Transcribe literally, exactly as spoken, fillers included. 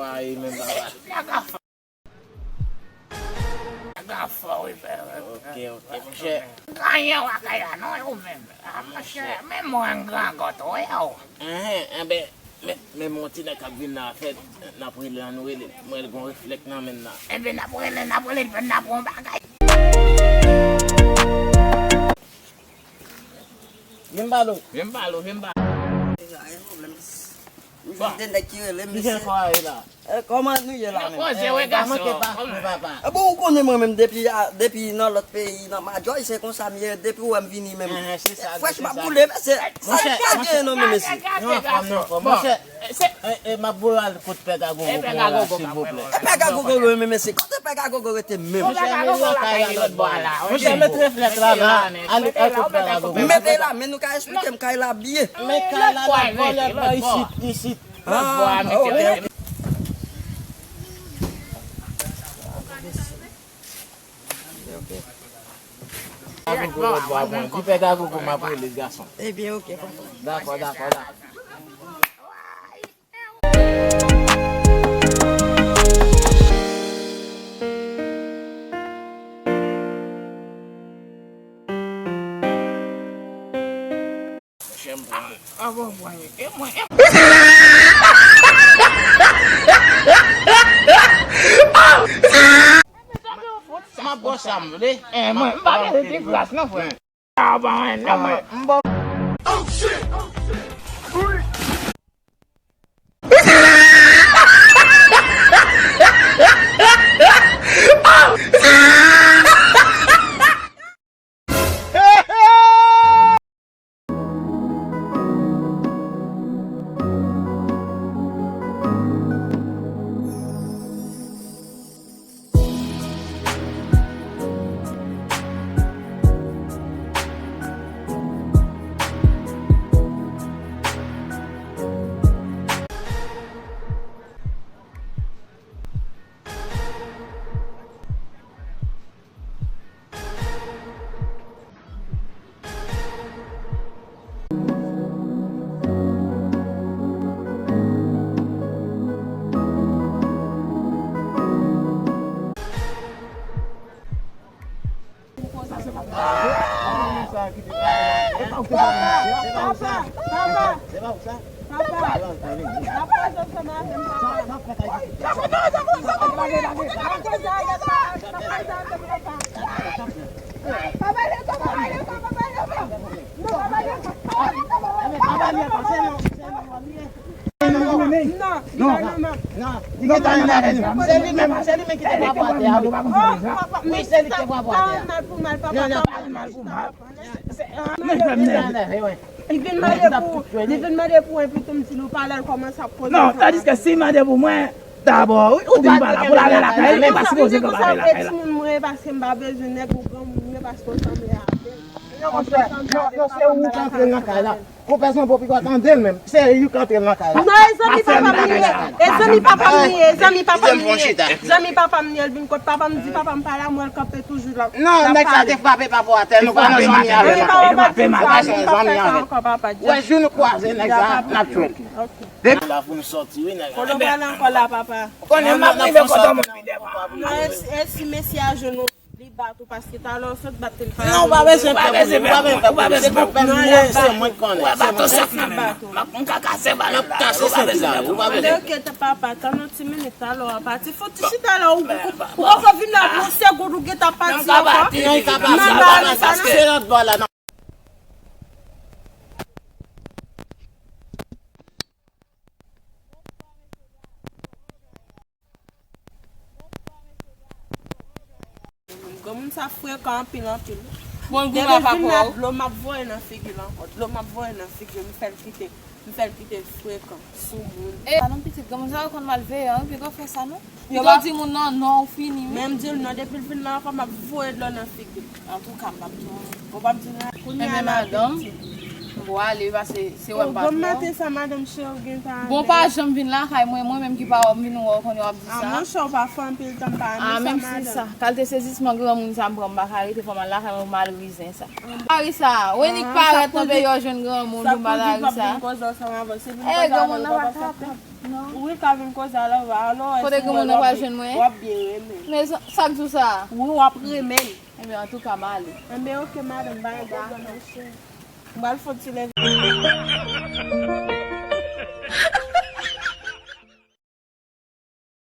Ay, men papa. Nèg la fò. Nèg la fò, wi, frè. Ok, ok, monchè. Ganyen w lakay la, non, ou menm. Ah, monchè, men mwen gran gòt, wi, yo. Enhen, enben, men, men mon ti nèg k ap vin la, fè, n ap rele, ann rele. Mwen, l gon reflèk nan men l la. Enben, n ap rele, n ap rele, n ap pran bagay. Vin balo. Vin balo, vin balo. Deja, gen pwoblèm. M jwenn de nèg ki rele m, mesye. Kijan kò a ye la? Eh, kòman nou ye la menm? Poze, wi, gason. Kòman ke pa, papa? Eh, bon, ou konnen mwen menm depi, a, depi nan lòt peyi, nan Majòy, se konsa m ye, depi ou wè m vini menm. Frèch m ap boule, mesye. Sa pa gen non, men mesye. Non, anfòm, non, anfòm. Monchè, e, e, m ap voye al kot Pè Gagogo pou mwen la, silvouplè. E Pè Gagogo, men mesye, kote Pè Gagogo rete menm? Monchè, men lakay la lòtbò a la. Monchè, met reflèks la, la. Al, al kot Pè Gagogo. Mete la, men nou ka eksplike m kay la byen. Men kay la lòtbò, lòtbò, isit, isit. Ah, ok. Di Pè Gagogo m ap rele gason. Ebyen, ok, papa. Dakò, dakò, dakò. Monchè, m pran. Ah, bon, bon, e mwen, e mwen. M ap bò sa m vle. Eh, mwen, m pa gen de gras non, frè. Ah, bon, non, mwen, m bò. Non, non, non, non. Se li menm, se li menm ki te bwè atè a, wi. Wi, se li ki te bwè atè a. Mal pou mal, papa. Non, non, pa mal pou mal. Li vin mande pou, li vin mande pou mwen, pito m di nou pa lè l kòmanse ap poze. Non, tandiske si l mande pou mwen, dabò, ou di m pa la pou lave lakay, li pa sipoze konn lave lakay la. Timoun mwen, paske m pa bezwen nèg ou granmoun mwen, paske w sanble avè l. Non, monchè, non, non, se ou k antre nan kay la. Ou pèsonn pou pito tande l menm. Se ou k antre nan kay la. Non, e zanmi papa m li ye. E zanmi papa m li ye. E zanmi papa m li ye. Zanmi papa m li ye. L vin kot papa m, di papa m pa la, mwen l kanpe toujou la. Non, nèg sa te frape papa w atè. Nou pa nan zanmi avè l. Papa m pa di m sa ankò, papa. Wè, jou nou kwaze nèg sa, n ap tchwe l. Depi la pou nou sòti, wi, nèg. Kote w prale ankò la, papa? Konnen m ap rive kote w, mon fidèl. Non, e si, e si mesye a jwenn ou, li bat ou, paske talè w sot bat li. Non, ou pa bezwen pè pou li, ou pa bezwen pè pou li, se konpè m li ye, se mwen k konnen. Wè, baton sot nan men m. M ap, m ka kase baton la, ou pa bezwen pè. Ou pa bezwen. Oke, papa, tann yon ti minit, talè w a pati. Fouti chita la, ou, ou, ou poko vin la pou yon segonn, ou gentan pati ankò. Non, m ka pati, non, m ka pati, m ka pati, paske se lòt bò la, non. Granmoun sa frekan anpil, anpil. Bon, depi l vin la, dlo m ap voye nan figi l ankò. Dlo m ap voye nan figi l, m fè l kite, m fè l kite frekan, soumoun. E, pa non pitit, granmoun sa yo konn malveyan, wi, piga w fè sa, non. Piga w di moun nan non, ou fini, wi. Men m di l non, depi l vin la ankò, m ap voye dlo nan figi l. Antouka, m p ap di w anyen. Ou p ap di l anyen. Kounye a, madanm. M pou ale, pase se wè m pa Bon twò. Maten sa, madanm cheri, ou gentan Bon, pa janm vin lakay mwen, mwen menm ki pa wè w, m vin wè w konnen w ap di A sa. Monchè, ou pa fè anpil tan, m pa Ah, renmen menm sa, si madanm. Sa. Kalte sezisman granmoun sa m pran, m pa ka rete, fò m al lakay mwen pou m al ri zen sa. Larisa, Wenny k parèt nan peyi yo jwenn granmoun pou m al ri sa. Vin koze ansanm avè l. Se vin Eh, koze avè granmoun l, nan ou pa pa fè kapab. Non. Wi, l ka vin koze alò, alò. Kote granmoun nan pral jwenn mwen? W ap byen renmen. Men sa k di w sa? Wi, w ap renmen. Ebyen, antouka, m ale. Ebyen, oke, madanm, bay yon pwoblèm. M pral fè yon ti leve.